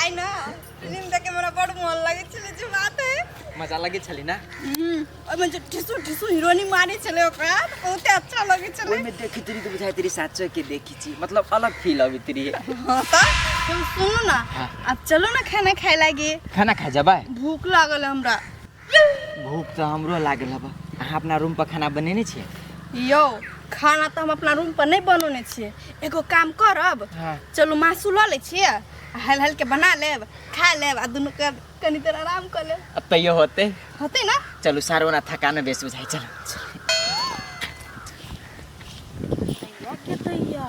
आइ ना फिल्म देखे हमरा बड़ मन लागै छलै जे बात है। मजा लगे छली ना? ओहिमे जे ठिसू ठिसू हीरोनी मारै छलै ओकरा तऽ बहुते अच्छा लगै छलै। ओहिमे देखी तरी तऽ बुझाइत रही साँचो के देखी छी, मतलब अलग फील अबैत रही। हाँ तऽ तुम सुनू ना। हाँ। आब चलू ना खाना खाए लागी। खाना खा जेबै? भूख लागल है हमरा। भूख तऽ हमरो लागल हबा। अहाँ अपना रूम पर खाना बनेने छियै? यौ खाना तऽ हम अपना रूम पर नहि बनौने छियै, एगो काम करब। हाँ। चलू मासु लऽ लै छियै आ हल हल के बना लेब, खा लेब आ दुनू के कनी देर आराम कऽ लेब। अब तैयो होते? होतै ना? चलू सारो ना थकान बेस बुझाइ, चलू। के तैया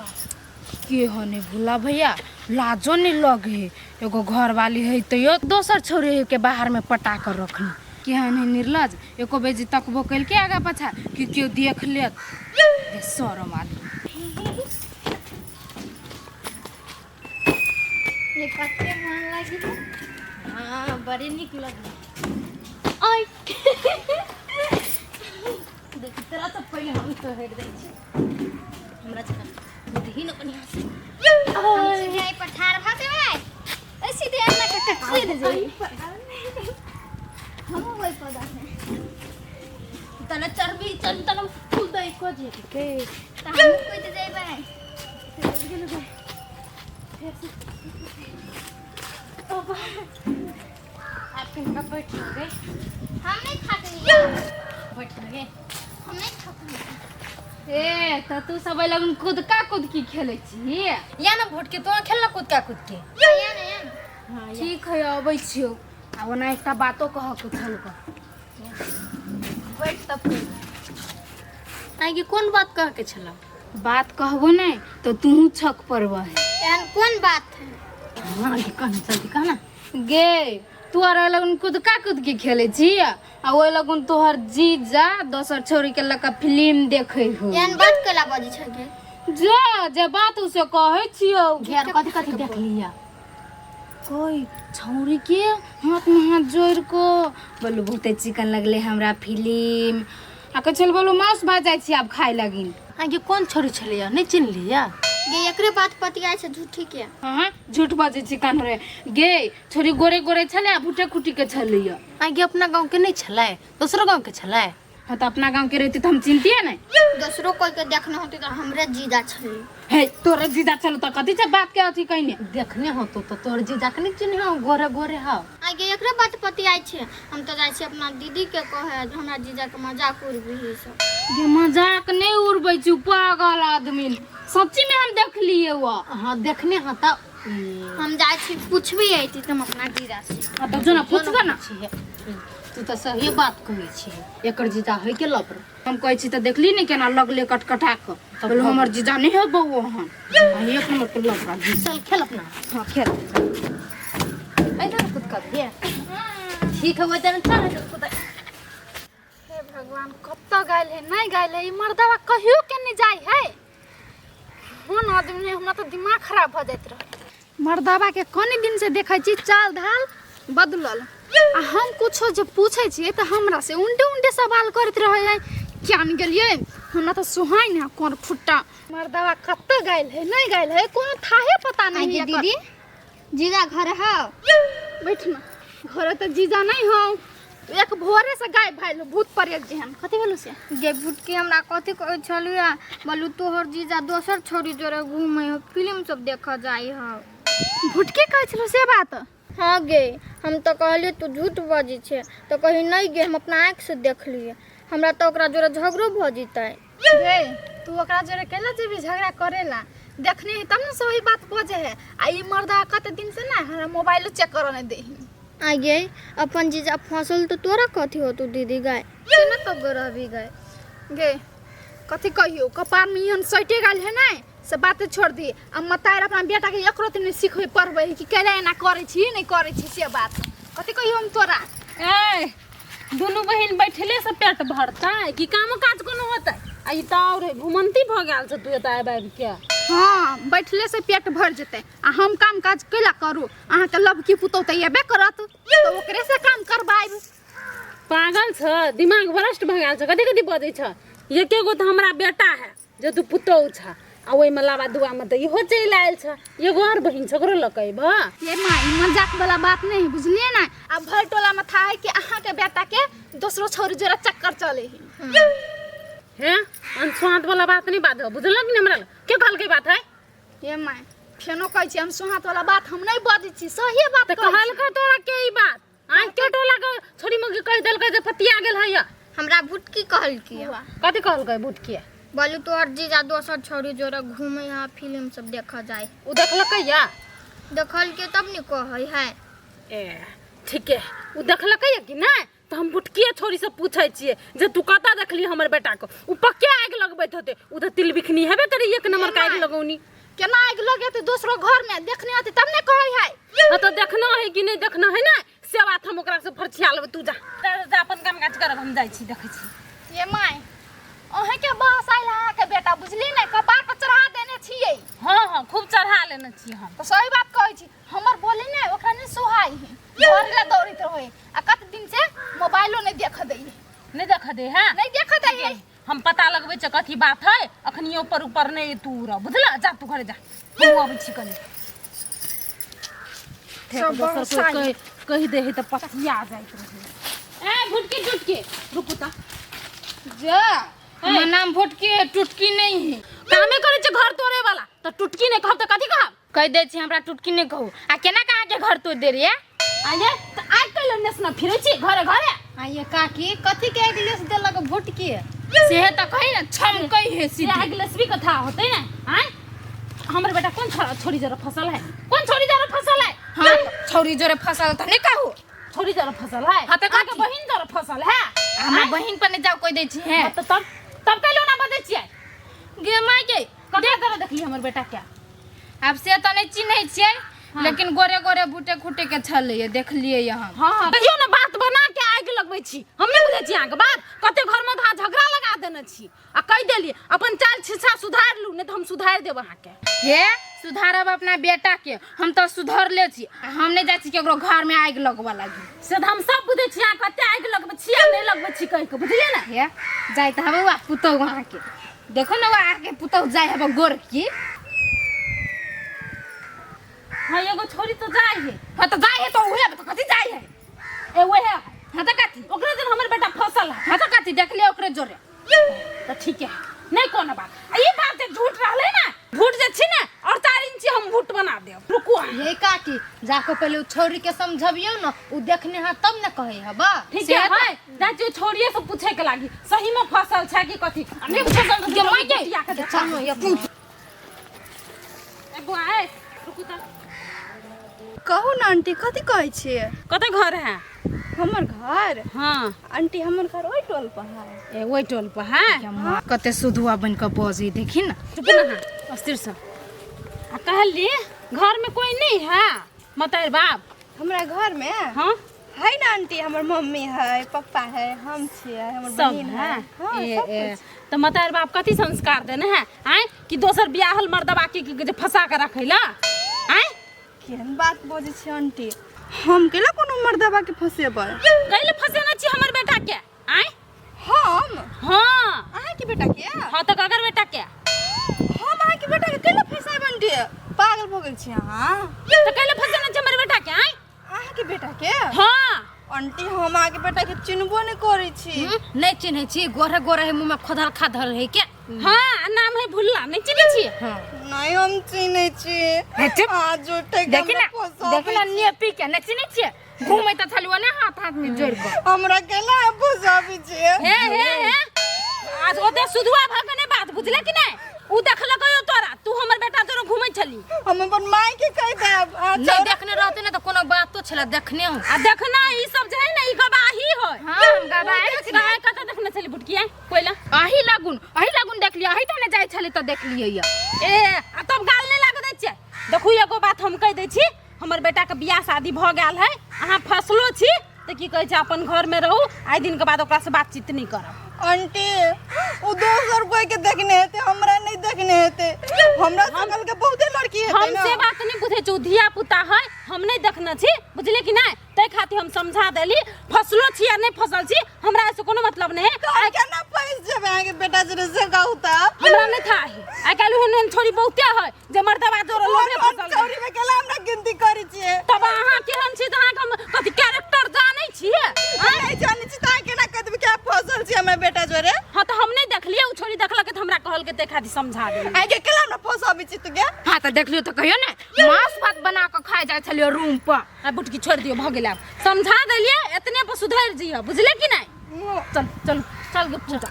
के हने भूला भैया, लाजो नहीं लगे है। एगो घर वाली है तैयो दोसर छोरी है के बाहर में पटा कर रखनी। केहन है निर्लज, एको बेजी तकबो कैल के आगा पाछा कि केओ देख लेत। बेशरम आदमी। ये कते मन लागी है? हाँ बड़ी निक लगी। आय देख तोरा तऽ पहिले हम तो हटि जाइ छी, हमरा जकाँ बुद्धि न बढ़िया से। हम सीधे एहि पर ठाढ़ भऽ जेबै, ऐ सीधे एना कऽ के कूदि जेबै। हमहूँ ओहि पर रहबै। तने चढ़बी चल तने कूदै को जे के तऽ हमहूँ कूदि जेबै। आप किनका बैठ गए? हम नहि थाकलियै। बैठ गए। हम नहि थाकलियै। ए तऽ तू सब एहि लगन कुदका कुदकी खेलै छी? या ना भोट के तो खेलना कूदका कूद के। या ने, या ने। ठीक है, अबै छियौ। आ ओना एकटा बातो कहऽ के छल कऽ। बैठ तब आइ के कोन बात कह के छला? बात कहबो नहि तऽ तूहू छक पड़बह। एहन कोन बात है? हाँ के कह जल्दी कह ना। गे तू आर ओहि लगन कुदका कुदकी खेलै छी आ ओहि लगन तोहर जीजा दोसर छौरी के लऽ कऽ फिल्म देखै हो। एहन बात केला बजै छै गे? जे जे बात उसे कहै छियौ। घेर कथी कथी देख लिया? कोई छौरी के हाथ में हाथ जोड़ को बोलू बहुते चिकन लगले हमरा फिल्म, आ कहै छल बोलू मांस भात जाइ छी आब खाय लगिन। आइ के कोन छोरी छलैया नहि चिन्हलिया? गे एकरे बात पतियाइ छै झूठी के। हाँ झूठ बजै छी कान रे। गे छोरी गोरे गोरे छलै आ भुटे खुटी के छलैया। आइ के अपना गाँव के नहि छलै, दोसरो गाँव के छलै? हाँ तऽ अपना गाँव के रहती तऽ हम चिन्हतियै नहि। दोसरो कोई के देखने होते तऽ हमरे जीजा छलै। हे तोरे जीजा छलो तऽ कथी छै बात के अथी कहने? देखने होतो तऽ तोहर जीजा के नहि चिन्ह, गोरे गोरे हौ। आइ गे एकरे बात पतियाइ छै। हम तऽ जाइ छी अपना दीदी के कहे जे हमरा जीजा के मजाक उड़बिही सब। गे मजाक नहि उड़बै छी पागल आदमी, सच्ची में हम देखलिए वो। हाँ देखने हाँ तऽ हम जाइ छी पूछबी अइती तऽ हम अपना जीजा से। हाँ तऽ जो ना पूछबे ना। तू तऽ सही बात कहै छी, एकर जीजा है के लफड़ा। हम कहै छी तऽ देखली ने केना लगले कटकटा कऽ, बोलो हमर जीजा नहीं है बउआ हन, आ एक नंबर के लफड़ा जी। चल खेल अपना। हाँ खेल। इधर कूद कर दे। ठीक है, उधर चल इधर कूद। हे भगवान, कतऽ गेल है नहीं गेल है ई मर्दवा, कहियो के नहीं जाय है। कोन आदमी है, हमरा तऽ दिमाग खराब भऽ जाइत रहे। मर्दवा के कनी दिन से देखै छी चाल ढाल बदलल, आ हम कुछो जे पूछै छियै तऽ हमरा से उल्टे उल्टे सवाल करैत रहै है। किया नहि गेलियै, हमरा तऽ सोहाइ नहि कोन खुट्टा। मर्दवा कतऽ गेल है नहीं गेल है कोनो थाहे पता नहीं आइ है। गे दीदी जीजा घर हौ? बैठ ना। घर तऽ जीजा नहीं हौ, एक भोरे से गायब भइल भूत प्रेत जेहन। कथी भेलौ से? गे भुटकी हमरा कथी कहै छलियै? बोलू तोहर जीजा दोसर छोरी जोरे घूमै हौ, फिल्म सब देखऽ जाइ हौ। भुटकी कहै छलौ से बात? हाँ गे, हम तऽ कहलियै तू झूठ बजै छै, तऽ कही नहि गे हम अपना आँखि से देखलियै। हमरा तऽ ओकरा जोरे झगड़ो भऽ जेतै। गे तू ओकरा जोरे कैला जेबी झगड़ा करेला? देखने ही तब ने सही बात बजे है। आ ई मर्दा कते दिन से ना हमरा मोबाइलो चेक करऽ नहीं दे। आ गे अपन जीजा फसल तऽ तोरा कथी होतौ दीदी गाय? केना तब रहबी गाय? गे कथी कहियो, कपार में एहन सटे गेल है ने से बाते छोड़ दी। आ मतार अपना बेटा के एकरो नहीं सिखबै पढ़बै कि कैला एना करै छी नहीं करै छी से बात कथी कहियो हम तोरा। ए दुनू बहिन बैठले से पेट भरतै कि कामो काज कोनो होतै? आ ई तऽ और घुमंती भऽ गेल छै तू एतऽ आबि आबि के। हाँ बैठले से पेट भर जेतै, आ हम काम काज कैला करू? अहाँके लबकी पुतोह तऽ एबे करत तऽ ओकरे से काम करबाइब। पागल छ, दिमाग भ्रष्ट भऽ गेल छ, कथी कथी बजै छ? एके गो तऽ हमरा बेटा है जे तू पुतोह छ, आ ओहिमे लाबा दुआमे तऽ इहो चलि आयल छ। एगो आर बहिन छ, ओकरो लऽ कऽ अयबह? ये माँ, ई मजाक वाला बात नहीं है, बुझलिए ना? अब भर टोला में था है कि अहाँ के बेटा के दोसरो छोरी जोड़ा चक्कर चले है। हैं, अनसुहात वाला बात नहीं बात है, बुझलक कि हमरा के कहलकै बात है? ये माँ, फेनो कहै छी अनसुहात वाला बात हम नहीं बजै छी, सही बात तऽ कहै छी। कहलकै तोरा के ई बात? आइ के टोला के छोरी मगी कहि देलकै जे पतिया गेल है? हमरा भुटकी कहलकै। कथी कहलकै भुटकी? बोलू तोहर जीजा दोसर छौरी जोड़े घूमे है, फिल्म सब देखऽ जाय। ओ देखलकै या? देखलकै तब ने कहै है। ए ठीक है, ओ देखलकै या कि नहि? तऽ हम भुटकिए छोरी से पूछै छियै जे तू कतऽ देखली हमर बेटा के? ओ पक्के आगि लगबैत होतै। ओ तऽ तिलबिखनी हेबे करै, एक नंबर के आगि लगौनी। केना आगि लगेतै दोसरो घर में? देखने होतै तब ने कहै है। हाँ तऽ देखना है कि नहि देखना है ना, से बात हम ओकरा से फरछिया लेबै। तू जा जा, जा अपन काम काज करब, हम जाइ छी देखै छी। ये my, अहें के बहस आयल अहाँ के बेटा, बुझली ने? कपार पर चढ़ा देने छियै। हाँ हाँ, खूब चढ़ा लेने छी हम। तऽ सही बात कहै छी, हमर बोली ने ओकरा नहीं सुहाई है, घर ले दौड़ित रहे आ कत दिन से मोबाइलो नहीं देख दै है। नहीं देख दे है? नहीं देख दै है। हम पता लगबै छै कथी बात है, अखनी ऊपर ऊपर नहीं तू रह, बुझला? जा तू घरे जा, हम अबै छी कनी। सब दोसर कोइ कहि कहि दे है तऽ पतिया जाइत रहे। ए भुटकी टुटकी रुकू तऽ। जा, हमर नाम भुटकी है, टुटकी नहीं है। कामे करै छै घर तोड़े वाला, तऽ टुटकी नहीं कहब तऽ कथी कहब? कहि दै छी हमरा टुटकी नहीं कहू। आ केना के अहाँके घर तोड़ि दे रहियै? आये तऽ आइ कैले नेसना फिरै छी घरे घरे? आइए काकी, कथी के अगिलेस देलक भुटकी? सेहे तऽ कही ने, छमकै है से सीधे। अगिलेसबी कथा होतै ने? आँय, हमर बेटा कोन छोरी जरा फसल है? कोन छोरी जरा फसल है? हाँ, छौरी जोरे फसल तऽ नहीं कहू। छोरी जरा फसल है? हाँ, तऽ अहाँके कथी? बहिन जरा फसल है? हमरा बहिन पर नहीं जाओ कहि दै छी है। हाँ, तऽ तब तब कैलो ना बजै छियै? गे माय गे, ककरा जरा देखली हमर बेटा के? आब से तऽ नहीं चिन्है छियै, लेकिन गोरे गोरे बूटे खूटे के छलैया, देखलियै हम। हाँ हाँ, कहियो ने बात बना के आगि लगबै छी। हम नहि बुझै छी अहाँके बात। कते घर में तऽ अहाँ झगड़ा लगा देने छी आ कहि देलियै अपन चाल छिछा सुधारि लू, नहि तऽ हम सुधारि देब अहाँके। हे, सुधारब अपना बेटा के, हम तऽ सुधरले छी। आ हम नहि जाइ छी केकरो घर में आगि लगबऽ लागी। से तऽ हम सब बुझै छी अहाँ कते आगि लगबै छी आ नहि लगबै छी कहि के, बुझलियै ने? हे, जाइत हबे वा पुतहु अहाँके, देखो ने, अहाँके पुतहु जाइ हबे गोरकी। हाँ, एगो छोरी तो जाइ है। हाँ तऽ जाइ है तऽ उहे तऽ कथी जाइ है? ए उहे है। हाँ तऽ कथी? ओकरे दिन हमर बेटा फसल है। हाँ तऽ कथी देखलियै ओकरे जोरे? तऽ ठीक है, नहीं कोनो बात। आ ई बात जे झूठ रहलै ने, झूठ जे छी ने, और 4 इंची हम झूठ बना देब। रुकू अहाँ। ये काकी, जाके पहले उ छौरी के समझबियौ न, उ देखने हा तब न कहै हबा। ठीक है, है जा जो छोड़िए से पूछे के लागी सही में फसल छै कि कथी। आ नहीं फसल तऽ गे माय गे। कुटिया के देखा। चलो ये पूछ। ए बुआ, ए रुकू तऽ। कहू ने आंटी, कथी कहै छियै? कतऽ घर है हमर घर? हाँ। आंटी, हमर घर ओहि टोल पर है। ए ओहि टोल पर है? कते सुधुआ बन कऽ बजै देखी ने। चुप ना, हाँ अस्थिर से। आ कहली घर में कोई नहीं है मतार बाप? हमरा घर में? हाँ। है ना आंटी, हमर मम्मी है, पप्पा है, हम छियै, हमर सब बहिन है? है। हाँ, ए, सब ए, कुछ। तऽ मतार बाप कथी संस्कार देने है आँय कि दोसर बियाहल मर्दबा के के जे फंसा के रखै ला आँय? केहन बात बजै छी आंटी, हम केला कोनो मर्दबा के फंसेबै? कैले फंसेने छी हमर बेटा के आँय? हम? हाँ। अहाँके बेटा के? हाँ तऽ ककर बेटा के? हम अहाँके बेटा के केला फंसायब आंटी? पागल भऽ गेल छी अहाँ? तऽ कैले फंसेने छी हमर बेटा के आँय? अहाँके बेटा के? हाँ। आंटी, हम अहाँके बेटा के चिन्हबो नहि करै छी। नहीं चिन्है छी? गोरे गोरे है, मुँह में खोदल खादल है के। हाँ, नाम है भुल्ला, नहीं चिन्है छी? हाँ। नहीं, हम चिन्है छी। चुप। अहाँ झूठे के देखी हमरा ने, फंसाबै देखी ने, छी। नेपी के नहि चिन्है छियै? घूमै तऽ छलियै ने हाथ हाथ में जोड़ि कऽ। हमरा केला फंसाबै छियै? हे हे हे, आज ओते सुधुआ भऽ के नहि बात, बुझले कि नहि? उ देखलकै तोरा, तू हमर बेटा जोरे घूमै छली। हम अपन माय के कहि देब। अहाँ नहीं देखने रहते ना तऽ कोनो बातो छला, देखने हो। आ देखना ई सब जे है ने, ई गवाही होय। हाँ, हम गवाही छी। गाय कतऽ देखने छली बुटकिया कोइला? अही लगुन, अही लगुन देखलियै, अही तऽ ने जाइ छली तऽ देखलियै यऽ। ए आ तब गाल नहि लागऽ दै छियै। देखू, एगो बात हम कहि दै छी, हमर बेटा के बियाह शादी भऽ गेल है, अहाँ फसलो छी तऽ की कहै छै, अपन घर में रहू। आइ दिन के बाद ओकरा से बातचीत नहीं करब। आंटी, उ दोसर कोई के देखने हेतै, हमरा नहीं देखने हेतै। हमरा सकल के बहुते लड़की हेतै हम ना। से बात नहीं बुझै छी, उ धिया पुता है, हम नहीं देखने छी, बुझलियै कि नहि? ताहि ताहि खातिर हम समझा देली। फसलो छी या नहि फसल छी हमरा से कोनो मतलब नहीं है। तो केना पैस जेबै अहाँके बेटा जोरे से कहू तऽ? हमरा नहीं था है। आइ काल्हि ओहन ओहन छोरी बहुते है जे मर्दबा जोरे लोभे कोन फसल। छौरी में केला हमरा गिनती करै छियै? तब अहाँ केहन छी तऽ अहाँके हम कथी कैरेक्टर जानै छियै? नहि जानै छी तऽ अहाँ केना कहि देबै कि अहाँ फसल छी हमरा बेटा जोरे? हाँ तऽ हम नहि देखलियै, ओ छोरी देखलकै तऽ हमरा कहलकै ताहि खातिर समझा देलियै। अहाँके केला हमरा फसबै छी तू गे? हाँ तऽ देखलियौ तऽ कहियो ने मांस भात बना कऽ खाइ जाइ छलियै रूम पर। आ बुटकी छोड़ि दियौ, भऽ गेलै, आब समझा देलियै, एतने पर सुधरि जइह, बुझले कि नहि? चल चल चल गे पूजा।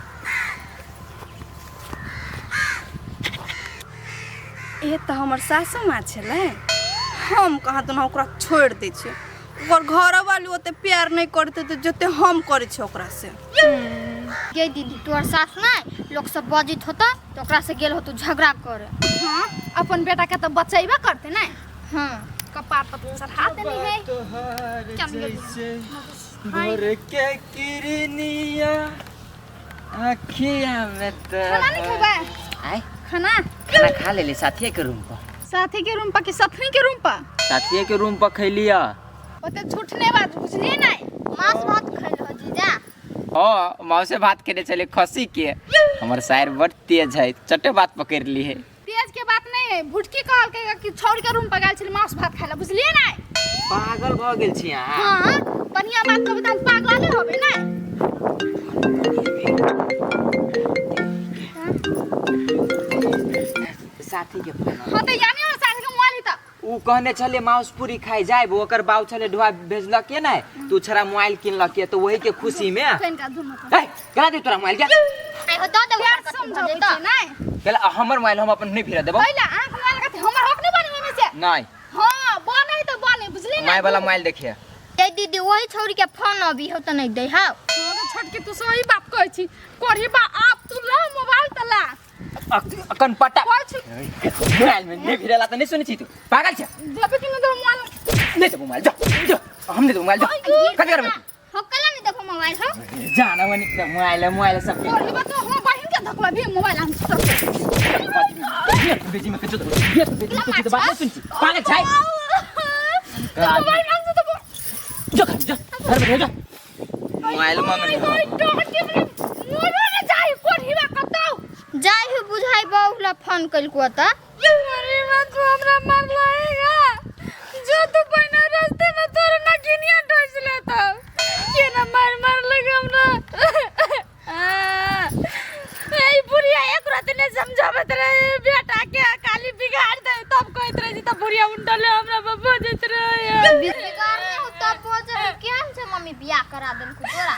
ए तऽ हमर सासू माँ छलै, हम कहाँ तऽ ओकरा छोड़ि दै छियै। ओकर घरवाली ओते प्यार नहि करतै तऽ जते हम करै छियै ओकरा से। गे दीदी तोहर सास नहि लोक सब बजैत होतौ तऽ ओकरा से गेल होतौ झगड़ा करे। हाँ अपन बेटा के तऽ बचेबे करते ने। हाँ कपार पर चढ़ा देने है। तोहर जैसे भोर के किरनिया आँखिया में खाना नहीं खेबै? आय खाना खाना खा लेली साथिये के रूम पर। साथी के रूम पर कि सथनी के रूम पर? साथिये के रूम पर खैलिया। ओते झूठ नहीं बात बुझलिए नहीं? मांस भात खैल हो जीजा। हाँ मांसे भात खेने छले खसी के। हमर सायर बड़ तेज है, चटे बात पकड़ ली है। तेज के बात नहीं है, भुटकी कहल के कि छौड़ के रूम पर गेल छली मांस भात खाय ला, बुझलिए नहीं? पागल भ गेल छी अहाँ। हाँ बढ़िया बात कहबै त हम पागले होबे नहीं? साथी के फोन। हाँ त यानी हो साथी के मोबाइल त उ कहने छले माउस पूरी खाए जाए, ओकर बाऊ छले ढुआ भेजलक के नहीं, तू छड़ा मोबाइल किनलक के तो वही के खुशी में। कन का धुम ए करा दे तोरा मोबाइल के। आइ हो the they प्यार ओकर कथी समझाबै भऽ जेतौ। छै नहीं? केला हमर मोबाइल हम अपन नहीं फिरा देबो। पहिला आंख मोबाइल कथी हमर हक नहीं बनी ओमे से? नहीं। हां बने त बने, बुझली ना? My वाला मोबाइल देखिए। ए दीदी वही छौरी के फोन अभी हो त नहीं दे। हां हाँ छोटकी तू सही बात कहै छी, करही बा आप तू ला मोबाइल त ला। अकन पटा कहै छी मोबाइल में नहीं फिरेला त नहीं सुनै छी तू, पागल छ। देबे कि नहीं देबो मोबाइल? नहीं देबो मोबाइल, जा जा हम नहीं देबो मोबाइल, जा कथि करबे? हो कला नहीं देबो मोबाइल। हो जा ना मनी मोबाइल मोबाइल सब के। करही बा तो हम बहिन के धकला भी मोबाइल हम सब के। बेजी में कचो ये तो बेजी में कचो बात नहीं सुन छी, पागल छै। मोबाइल मांग तो जो घर जा, घर में जा। मोबाइल मांगने। मोरो ने जाई करही बा कतौ जाई हो बुझाई बहुला फोन कइलको त। अरे मां तू हमरा मारलहेगा, जो तू पहिने रास्ते में तोर नगिनिया डस लेता केना मार मार लगे हमरा। ए बुढ़िया एक रात ने समझाबत रहे बेटा के काली बिगाड़ दे तब कहत रहे तब बुढ़िया उंडले हमरा बब्बा देत रहे। बिगाड़ नहीं हो तब पहुंचे केहन छै मम्मी बियाह करा देलको तोरा?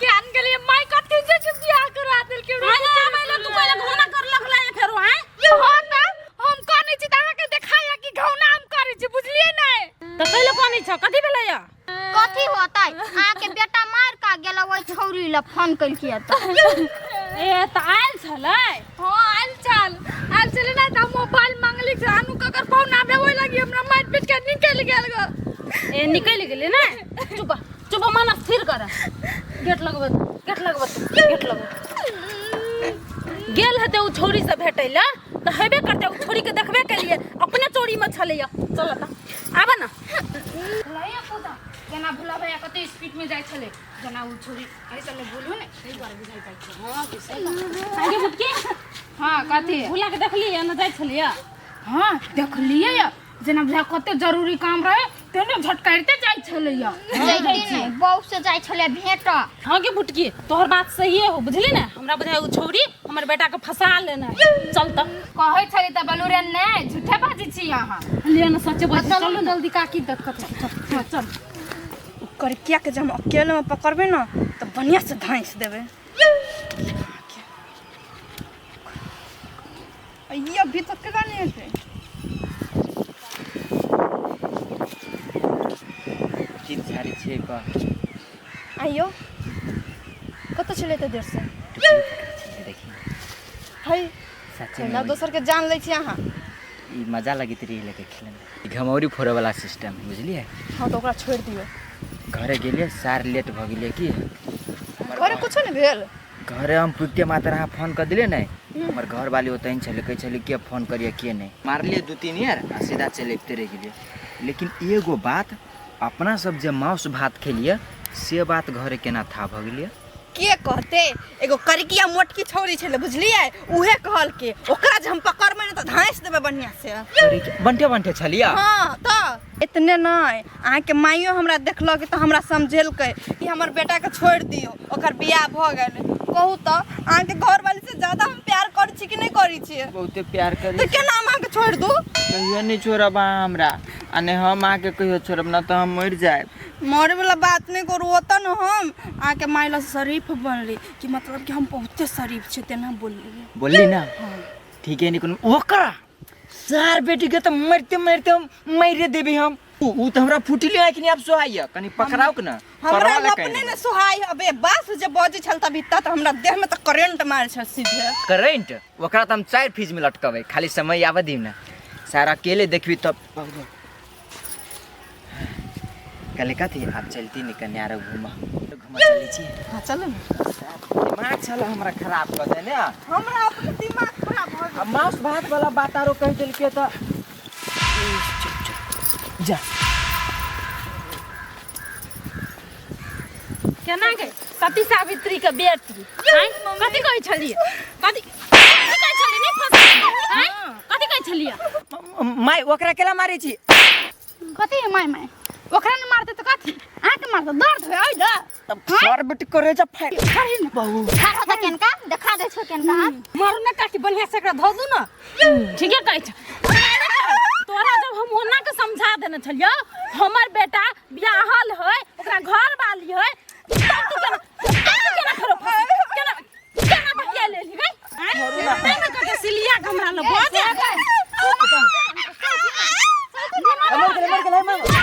ज्ञान के लिए माई कथी जे के बियाह करा देलके। अरे तू पहिले घोना कर लगला फेरो हैं? हां त हम कहने छी त अहाँ के देखाया कि घौना हम करै छी, बुझलियै नै? त कैले कहने छ कथी भेलै या? कथी होतै अहाँ के बेटा मार का गेल ओइ छौरी ल फोन कइलकी त। ए त आयल छलै? हां आयल छल, आयल छलै ना त मोबाइल मांगली से अनु ककर फोन आबे ओइ लगी हमरा मार पीट के निकल गेल ग। ए निकल गेलै ना? चुप चुप मन स्थिर कर, गेट लगबे, गेट लगबे, गेट लगबे। गेल हेतै उ छौरी से भेटै ला त हेबे करतै, उ छौरी के देखबे केलिए अपने चोरी में छलैया। चल त आब ना। भुलाइया पूजा जेना भुला भैया कते स्पीड में जाइ छलै, जेना उ छौरी एहि सब में बोलू ने ताहि दुआरे बुझाइ जाइ छै। हां कि सही बात। आगे बुटकी। हां कथी भुला के देखलियै ना जाइ छलैया? हां देखलियै या, जेना भुला कते जरूरी काम रहे तेने झटकारिते जाइ छलैया। जैती नहीं बहू से जाइ छलै भेंट। हां के बुटकी तोहर बात सही हो, बुझली ना? हमरा बुझाय उ छौरी हमर बेटा के फंसा लेना है। चल त कहै छलै त बलूरे नै झूठे बाजै छी अहाँ। ले ना सच्चे बाजै, चलू जल्दी काकी देखत। हां चल। कर किया के जब हम अकेले में पकड़बे ना त बढ़िया से धांस देबे। ये अभी तक केना नहीं हेतै? चीज झाड़ी छियै पर। आइयो कतऽ छलै एते देर से? देखी है सच्चे ना दोसर के जान लै छी अहाँ। ई मजा लगैत रही लेके खेलने में। ई घमौरी फोड़े वाला सिस्टम है, बुझलियै? हाँ तो ओकरा छोड़ि दियौ। घरे गेलियै सार लेट भऽ गेलियै की। घरे कुछो नहि भेल? घरे हम पुगिते मात्र अहाँ फोन कऽ देलियै ने, हमर घरवाली ओतहि छलै, कहै छलै के फोन करियै के नहि। मारलियै 2-3 यार आ सीधा चलि अबिते रहि गेलियै। लेकिन एगो बात अपना सब जे मांस भात खेलिए से बात घरे केना था भऽ गेलियै? के कहते एगो करिकिया मोटकी छौरी छलै बुझलियै, उहे कहलके ओकरा जे हम पकड़बै ने तऽ धाँसि देबै बढ़िआँ से। बंटे बंटे छलियै? हाँ तऽ इतने नहि, अहाँके माइयो हमरा देखलक तऽ हमरा समझेलकै कि हमर बेटाके छोड़ि दियौ, ओकर बियाह भऽ गेलै। कहू तऽ अहाँके घरवाली से ज्यादा हम प्यार करै छी कि नहि करै छियै? बहुते प्यार करै। तऽ केना हम अहाँके छोड़ि दू? कहियो नहि छोड़ब अहाँ हमरा, आ नहि हम अहाँके कहियो छोड़ब, ना तऽ हम मरि जायब। मरे वाला बात नहीं करू, ओतऽ न हम अहाँके माय लग शरीफ बनली कि मतलब कि हम बहुते शरीफ छी तेना बोलली। बोलली ना? ठीक है, नहीं कोनो ओकरा सार बेटी के तऽ मरते मरते हम मारि देबी हम। उ तऽ हमरा फुटले आँखि नहि आब सोहाइया, कनि पकड़ाउ के ना। हमरा पकड़ाउ ला अपने कनि। ने सोहाइ, अबे बास जे बजै छल तभी तक हमरा देह में तऽ करेंट मारै छल सीधे। करेंट ओकरा तऽ हम 4 फीस में लटकबै, खाली समय आबऽ दियौ ना। सारा अकेले देखबी तब कल कथी आब चलती नहीं कन्या रो घूमा घूमा चलै छी। हाँ चलू ने। दिमाग छल हमरा खराब कऽ देने। हमरा अपने दिमाग खराब भऽ गेल। आ मांस भात वाला बात आरो कहि देलकै तऽ जा। केना गे सती सावित्री के बेटी आँय कथी कहै छलियै? कथी कथी कहै छलियै? नहि फंसै आँय कथी कहै छलियै? माय ओकरा केला मारै छी? कथी है my my ओकरा ने मारते तऽ कथी अहाँके मारते? दर्द होय ओइ दऽ तब सर बेटी करे जा फाड़। फाड़ही ने। ठाढ़ होता केनका देखा दै छौ केनका। मारू ने काकी, बढ़िया से एकरा धो दू ना। ठीके कहै छ तोरा, जब हम ओना के समझा देने छलियौ हमर बेटा बियाहल है ओकरा घर वाली है, तब तू केना तब तू केना फेरो फंसी? केना केना बतिया लेली गई? तै ने कहै सिलिया के हमरा लग बजे। मर गेलै, मर गेलै, मर मर गेलै।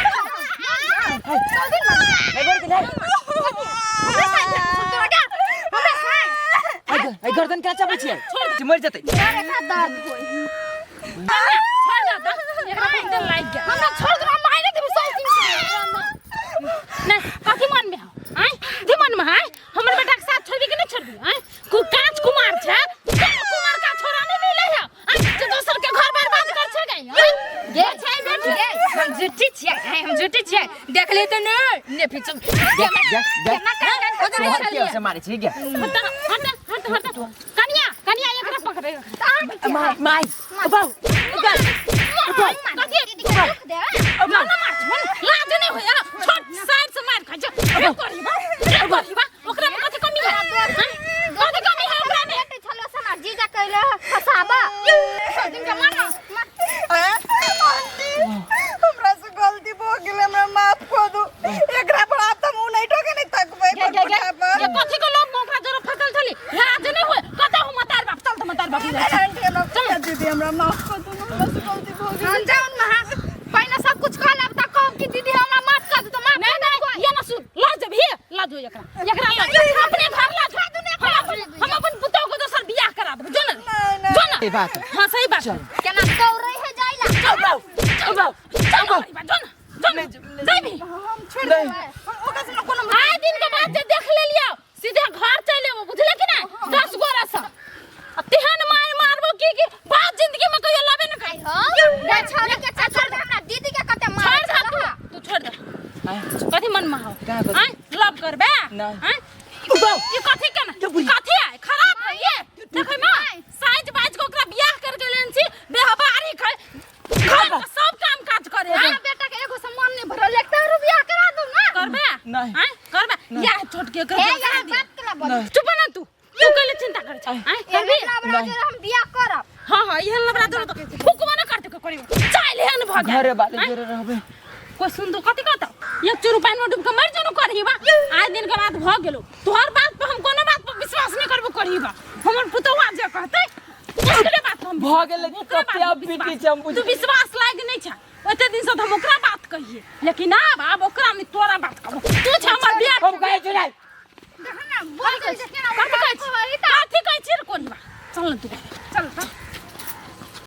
ऐ गर्दन क्या चबै छियै? मर जेतै। दर्द होय, छोड़ दे तऽ, एकरा बहुते लागि गेल। हमरा छोड़ दे, मारे देबी सौ दिन। नहीं कथी मन में हो आँय? कथी मन में है? हमर बेटा के साथ छोड़बी कि नहीं छोड़बी आँय? कु कांच कुमार छै, कोनो कुमार का छोरा नहीं मिले है आँय जे दोसर के घर बर्बाद कर छै गई आँय? गे छै बेटी गे, हम झूठी छियै आँय, हम झूठी छियै, देखली तऽ ने ने फिर जा जा जा, तोहर के से मारै छी गे? हट हट हट हट, कनिया कनिया एकरा पकड़े। माय माय बाबू। कथी ना ना मार छोड़, लाज नहीं होया? छोड़, साइड से मार खाइ छै। रे करी बा, रे करी बा, ओकरा में कथी कमी है आँय? कथी कमी है ओकरा में? बेटी छलो सना जीजा कहले फसाबा सौ दिन के मार। आंटी हमरा से गलती भऽ गेलै, हमरा माफ कऽ दू। एकरा पर आब तऽ मुँह नहि ठोके नहि तकबै। गे गे गे, ये कथी के लोभ में ओकरा जरे फसल छली? लाज नहीं होय? कतऽ हूँ मतार बाप? चल तऽ मतार बाप लग चल। आंटी हमरा, दीदी हमरा माफ कऽ दू, हमरा से गलती भऽ गेलै। हम जाउन महा पहिने सब कुछ कह लेब तऽ कहब कि दीदी हमरा माफ कर दू तऽ माफ। नहीं नहीं, ये ना सुन, ला जब ही ला जो एकरा एकरा ला जो, अपने घर ला जो। हम अपन पुतोह को दोसर बियाह करा देब, जो ना जो ना। ई बात। हाँ सही बात। केना दौड़ै है जाइला। चल बाबू, चल बाबू, चल बाबू, जो ना जो ना जाबी। हम छोड़ि देबै, हम ओकरा से कोनो आए दिन के बाद जे देख लेलियो सीधे घर चलि एबो, बुझले कि नहीं? 10 गोरा से आ तेहन मार मारबो की कि बात जिंदगी में कहियो लबे न खाई। गे छौरी के चक्कर में हमरा दीदी के कते छोड़ मारै दे छल। तू, तू छोड़ दे। कथी मन में हो? का कथी? आँय लव करबे? नहीं। आँय ई कथी केना कथी है खराब है ये? देखै में साइज बाज के ओकरा बियाह कर गेलन छी, बेहबारी खाय घर के सब काम काज करे है। हमरा बेटा के एगो सामान नहीं भरल, एक तऽ रुपया करा दू ना। करबे? नहीं। आँय करबे या छोट के हे कर यहाँ बात केला बोल? चुप ना तू, तू कैले चिंता करे छै आँय? करबी? लबड़ा जोरे हम बियाह करब। हाँ हाँ, इहन लबड़ा जोरे तो फुकबो न करते करी चाइल हेन भ गेल। घरे बाले जोरे रहबै। कोई सुन दो कथी कहता? एक चूरू पानि में डूब के मर जनु करही बा। आइ दिन के बाद भ गेलो तोहर बात पर हम कोनो बात पर विश्वास नहीं करबो करही बा। हमर पुतौआ जे कहतै ओकरे बात हम भऽ गेलै। ओकरे बात कते पर आब विश्वास। पीटी छै हम बुझ तू विश्वास लायक नहीं छै, ओते दिन से तो हम ओकरा बात कहिए, लेकिन आब आब ओकरा नहीं तोरा बात कहबो। तू छै हमर बियाह। हम कहै छी नहीं। देखा ना बोल दे जे केना कथी कहै छी? कथी कहै छी रे कोरी बा? चल न तू, चल त।